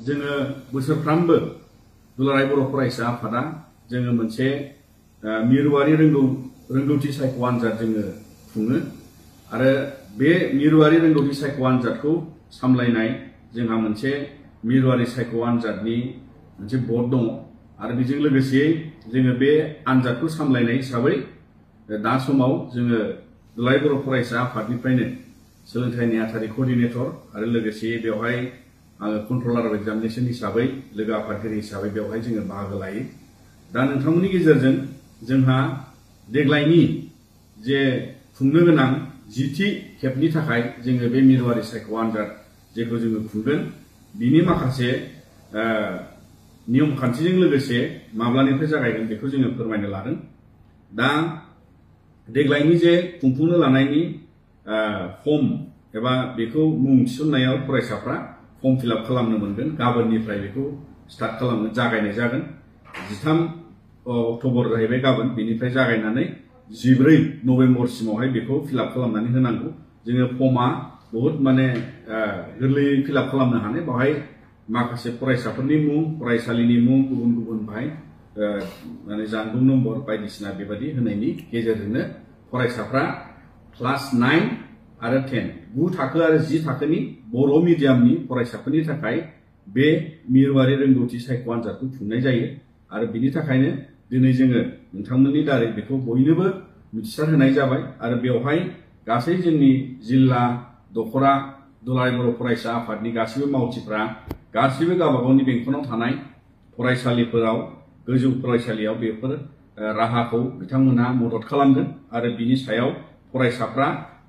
जोङो बोसोरफ्रामबो दुलाराय बर' फरायसा आफादा जोङो मोनसे मिरुआरि रोंगौथि सायख' आनजाद जोङो खुङो आरो बे मिरुआरि रोंगौथि सायख' आनजादखौ सामलायनाय जोंहा मोनसे मिरुआरि सायख' आनजादनि मोनसे बर्ड दङ आरो बेजों लोगोसे जोङो बे आनजादखौ सामलायनाय हिसाबै दा समाव जोङो दुलाराय बर' फरायसा आफादनिफ्रायनो सोलोंथाइ नेहाथारि क'र्डिनेटर आरो लोगोसे बेवहाय आङो कन्ट्रलार अफ एग्जामिनेशन हिसाबै लोगो आफादगिरि हिसाबै बेवहाय जोङो बाहागो लायो। दा नोंथांमोननि गेजेरजों जोंहा देग्लायनि जे खुंनो गोनां 10थि खेबनि थाखाय जोङो बे मिरुआरि सायख' आनजाद जेखौ जोङो खुंगोन बिनि माखासे नियम खान्थिजों लोगोसे माब्लानिफ्राय जागायगोन बेखौ जोङो फोरमायनो लादों। दा देग्लायनि जे खुंफुंनो लानायनि फर्म एबा बेखौ मुं थिसननायाव फरायसाफ्रा फर्म फिलआप खालामनो मोनगोन। गाबोननिफ्राय बेखौ स्टार्ट खालामनो जागायनाय जागोन। 13 अक्ट'बर जाहैबाय गाबोन, बेनिफ्राय जागायनानै 14 नभेम्बरसिमावहाय बेखौ फिलआप खालामनानै होनांगौ। जोङो फर्मआ बहुत माने गोरलैयै फिलआप खालामनो हानाय। बेवहाय माखासे फरायसाफोरनि मुं, फरायसालिनि मुं, गुबुन गुबुन बाहाय माने जानबुं नम्बर बायदिसिना बेबायदि होनायनि गेजेरजोंनो फरायसाफ्रा क्लास 9 आरो 10 9 थाखो आरो 10 थाखोनि बर' मिडियामनि फरायसाफोरनि थाखाय बे मिरुआरि रोंगौथि सायख' आनजादखौ खुंनाय जायो आरो बिनि थाखायनो दिनै जोङो नोंथांमोननि दारै बेखौ बयनोबो मिथिसार होनाय जाबाय आरो बेवहाय गासै जोंनि जिल्ला दख'रा दुलाराय बर' फरायसा आफादनि गासैबो मावथिफ्रा गासैबो गावबा गावनि बेंखनाव थानाय फरायसालिफोराव गोजौ फरायसालियाव बेफोर राहाखौ बिथांमोनहा मदद खालामगोन आरो बिनि सायाव फरायसाफ्रा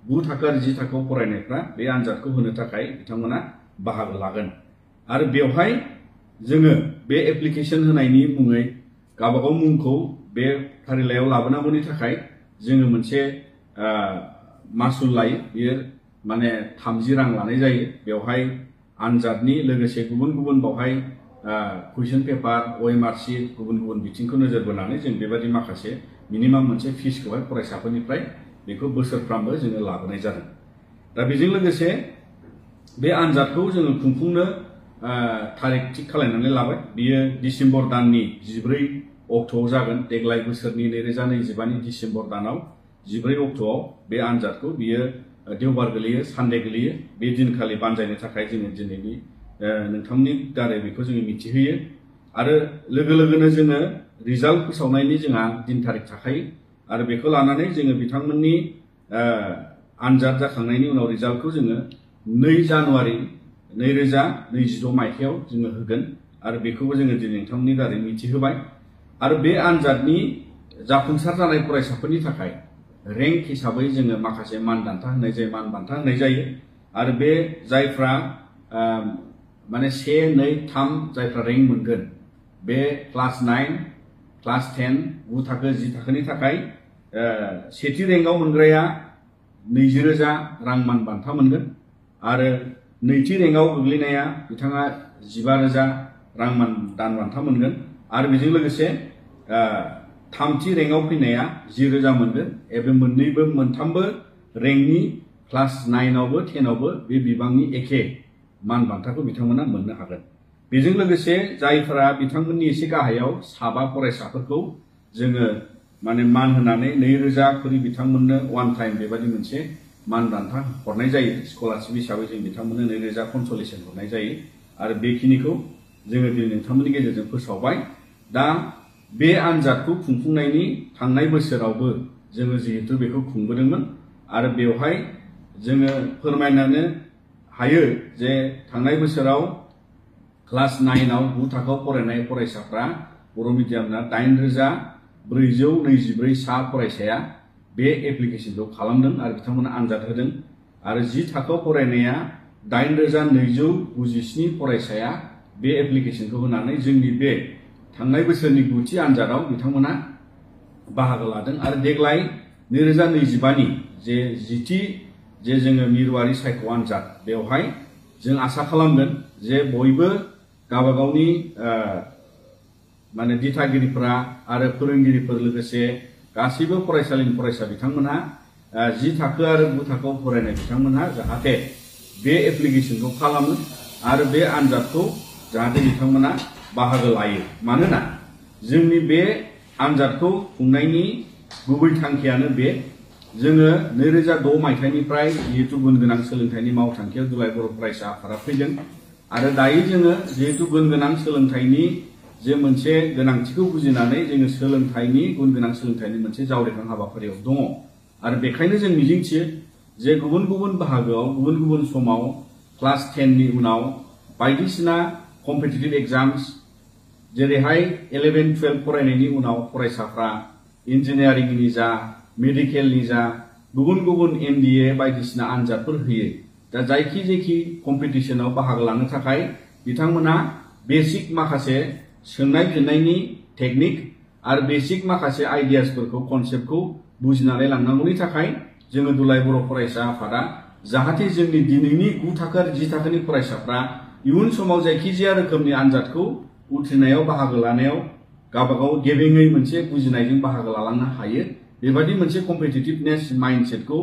9 थाखो आरो 10 थाखोआव फरायनायफ्रा बे आनजादखौ होनो थाखाय बिथांमोना बाहागो लागोन आरो बेवहाय जोङो बे एप्लिकेशन होनायनि मुङै गावबागाव मुंखौ बे फारिलाइयाव लाबोनांगौनि थाखाय जोङो मोनसे मासुल लायो। बेयो माने 30 रां लानाय जायो। बेवहाय आनजादनि लोगोसे गुबुन गुबुन बेवहाय कुइसन पेपार, OMR शीट, गुबुन गुबुन बिथिंखौ नोजोर बोनानै जों बेबायदि माखासे मिनिमाम मोनसे फिसखौहाय फरायसाफोरनिफ्राय बेखौ बोसोरफ्रामबो जोङो लाबोनाय जादों। दा बेजों लोगोसे बे आनजादखौ जोङो खुंफुंनो थारिख थिग खालामनानै लाबाय। बियो डिसेम्बर दाननि 14 अक्ट'आव जागोन। देग्लाय बोसोरनि 2025नि डिसेम्बर दानाव 14 अक्ट'आव बे आनजादखौ बियो देवबार गोलैयो, सानडे गोलैयो। बे दिनखालि बानजायनो थाखाय जोङो दिनैनि नोंथांनि दारै बेखौ जोङो मिथिहोयो आरो लोगो लोगोनो जोङो रिजाल्ट फोसावनायनि जोंहा दिन थारिख थाखायो आरो बेखौ लानानै जोङो बिथांमोननि आनजाद जाखांनायनि उनाव रिजाल्टखौ जोङो 2 जानुवारि 2026 मायथाइयाव जोङो होगोन आरो बेखौबो जोङो दिनै नोंथांमोननि दारै मिथिहोबाय आरो बे आनजादनि जाफुंसार जानाय फरायसाफोरनि थाखाय रेंक हिसाबै जोङो माखासे मानबान्था होनाय जायो, मानबान्था होनाय जायो आरो बे जायफ्रा माने 1, 2, 3 जायफ्रा रेंक मोनगोन बे क्लास 9, क्लास 10, 9 थाखो 10 थाखोनि थाखाय सेथि रेंकआव मोनग्राया 20,000 रां मानबान्था मोनगोन आरो नैथि रेंकआव गोग्लैनाया बिथाङा 15,000 रां दान बान्था मोनगोन आरो बेजों लोगोसे थामथि रेंकआव फैनाया 10,000 मोनगोन। एबे मोनथामबो रेंकनि क्लास 9आवबो 10आवबो बे बिबांनि एखे मानबान्थाखौ बिथांमोना मोननो हागोन। बेजों लोगोसे जायफोरा बिथांमोननि एसे गाहायाव 7 फरायसाफोरखौ जोङो माने मान होनानै 2,000 खरि बिथांमोननो वान टाइम बेबायदि मोनसे मानबान्था हरनाय जायो। स्कलारशिप हिसाबै जों बिथांमोननो 2,000 कनसलेसन हरनाय जायो आरो बेखिनिखौ जोङो दिनै नोंथांमोननि गेजेरजों फोसावबाय। दा बे आनजादखौ खुंफुंनायनि थांनाय बोसोरावबो जोङो जिहेतु बेखौ खुंबोदोंमोन आरो बेवहाय जोङो फोरमायनो हायो जे थांनाय बोसोराव क्लास 9आव 9 थाखोआव फरायनाय फरायसाफ्रा बर' मिडियामना 8,424 सा फरायसाया बे एप्लिकेशनखौ खालामदों आरो बिथांमोना आनजाद होदों आरो 10 थाखोआव फरायनाया 8,297 फरायसाया बे एप्लिकेशनखौ होनानै जोंनि बे थांनाय बोसोरनि 9थि आनजादाव बिथांमोना बाहागो लादों आरो देग्लाय 2025नि जे 10थि जे जोङो मिरुआरि सायख' आनजाद बेवहाय जों आसा खालामगोन जे बयबो गावबा गावनि माने दिथागिरिफोरा आरो फोरोंगिरिफोर लोगोसे गासैबो फरायसालिनि फरायसा बिथांमोनहा 10 थाखो आरो 9 थाखोआव फरायनाय बिथांमोनहा जाहाथे बे एप्लिकेशनखौ खालामो आरो बे आनजादखौ जाहाथे बिथांमोना बाहागो लायो। मानोना जोंनि बे आनजादखौ खुंनायनि गुबै थांखियानो बे जोङो 2006 मायथाइनिफ्राय जिहेतु गुन गोनां सोलोंथाइनि मावथांखियाव दुलाराय बर' फरायसा आफादा फैदों आरो दायो जोङो जिहेतु गुन गोनां सोलोंथाइनि जे मोनसे गोनांथिखौ बुजिनानै जोङो सोलोंथाइनि गुन गोनां सोलोंथाइनि मोनसे जावरिखां हाबाफारियाव दङ आरो बेखायनो जों मिजिंथियो जे गुबुन गुबुन बाहागोआव गुबुन गुबुन समाव क्लास 10 नि उनाव बायदिसिना कम्पिटिटिभ एग्जाम्स जेरैहाय 11-12 फरायनायनि उनाव फरायसाफ्रा इन्जिनियारिंनि जा मेडिकेलनि जा गुबुन गुबुन MBA बायदिसिना आनजादफोर होयो। दा जायखि कम्पिटिशनाव बाहागो लानो थाखाय बिथांमोना बेसिक माखासे सोंनाय फिननायनि टेकनिक आरो बेसिक माखासे आइडियासफोरखौ कनसेप्टखौ बुजिनानै लांनांगौनि थाखाय जोङो दुलाराय बर' फरायसा आफादा जाहाथे जोंनि दिनैनि 9 थाखो आरो 10 थाखोनि फरायसाफ्रा इयुन समाव जायखिजाया रोखोमनि आनजादखौ उथ्रिनायाव बाहागो लानायाव गावबागाव गेबेङै मोनसे बुजिनायजों बाहागो लालांनो हायो। बेबादि मोनसे कम्पिटिटिभनेस माइन्डसेटखौ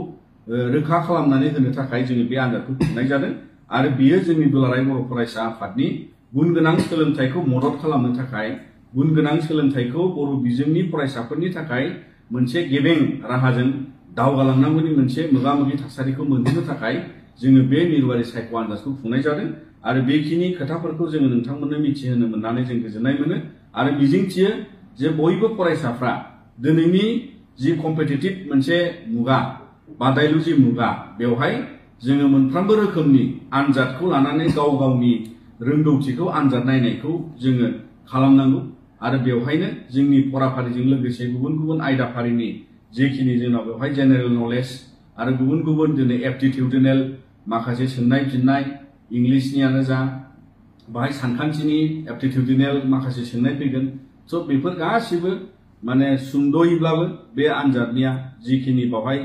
रोखा खालामनानै होनो थाखाय जोङो बे आनजादखौ खुंनाय जादों आरो बियो जोंनि दुलाराय बर' फरायसा आफादनि गुन गोनां सोलोंथाइखौ मदद खालामनो थाखाय गुन गोनां सोलोंथाइखौ बर' बिजोंनि फरायसाफोरनि थाखाय मोनसे गेबें राहाजों दावगालांनांगौनि मोनसे मोगा-मोगि थासारिखौ मोनहोनो थाखाय जोङो बे मिरुआरि सायख' आनजादखौ खुंनाय जादों आरो बेखिनि खोथाफोरखौ जोङो नोंथांमोननो मिथिहोनो मोननानै जों गोजोननाय मोनो आरो मिजिंथियो जे बयबो फरायसाफ्रा दिनैनि जि कम्पिटिटिभ मोनसे मुगा बादायलु जि मुगा बेवहाय जोङो मोनफ्रोमबो रोखोमनि आनजादखौ लानानै गाव गावनि रोंगौथिखौ आनजाद नायनायखौ जोङो खालामनांगौ आरो बेवहायनो जोंनि फराफारिजों लोगोसे गुबुन गुबुन आयदाफारिनि जेखिनि जोंनाव बेवहाय जेनेरेल नलेज आरो गुबुन गुबुन दिनै एप्टिटिउडिनेल माखासे सोंनाय फिननाय इंलिशनियानो जा बाहाय सानखान्थिनि एप्टिटिउडिनेल माखासे सोंनाय फैगोन। स' बेफोर गासिबो माने सुंद'यैब्लाबो बे आनजादनिया जिखिनि बावहाय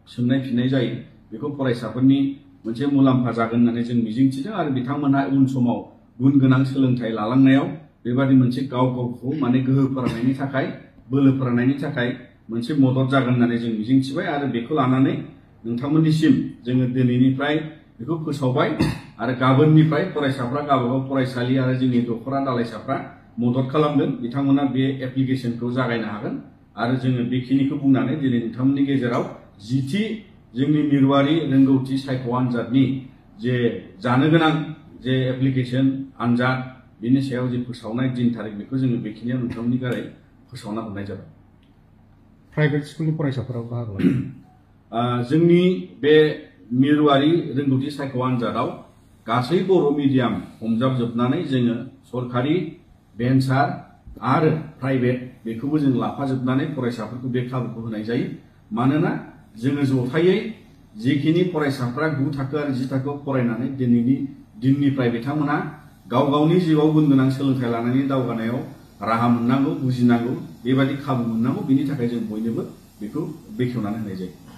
सोंनाय फिननाय जायो बेखौ फरायसाफोरनि मोनसे मुलाम्फा जागोन होननानै जों मिजिंथिदों आरो बिथांमोनहा उन समाव गुन गोनां सोलोंथाइ लालांनायाव बेबादि मोनसे गाव गावखौ माने गोहो फोरांनायनि थाखाय बोलो फोरांनायनि थाखाय मोनसे मदद जागोन होननानै जों मिजिंथिबाय आरो बेखौ लानानै नोंथांमोननिसिम जोङो दिनैनिफ्राय बेखौ फोसावबाय आरो गाबोननिफ्राय फरायसाफ्रा गावबागाव फरायसालि आरो जोंनि दख'रा दालाइसाफ्रा मदद खालामगोन बिथांमोना बे एप्लिकेशनखौ जागायनो हागोन आरो जोङो बेखिनिखौ बुंनानै दिनै नोंथांमोननि गेजेराव 10थि जोंनि मिरुआरि रोंगौथि सायख' आनजादनि जे जानो गोनां जे एप्लिकेशन आनजाद बेनि सायाव जे फोसावनाय दिन थारिख बेखौ जोङो बेखिनियाव नोंथांमोननि गारै फोसावना हरनाय जाबाय। प्राइभेट स्कुलनि फरायसाफोराव बाहागो लायो। जोंनि बे मिरुआरि रोंगौथि सायख' आनजादाव गासै बर' मिडियाम हमजाबजोबनानै जोङो सरकारि भेन्सार आरो प्राइभेट बेखौबो जों लाफाजोबनानै फरायसाफोरखौ बे खाबुखौ होनाय जायो। मानोना जोङो जथायै जिखिनि फरायसाफ्रा 9 थाखो आरो 10 थाखोआव फरायनानै दिनैनि दिननिफ्राय बिथांमोना गाव गावनि जिउआव गुन गोनां सोलोंथाइ लानायनि दावगानायाव राहा मोननांगौ बुजिनांगौ बेबादि खाबु मोननांगौ बिनि थाखाय जों बयनोबो बेखौ बेखेवनानै होनाय जायो।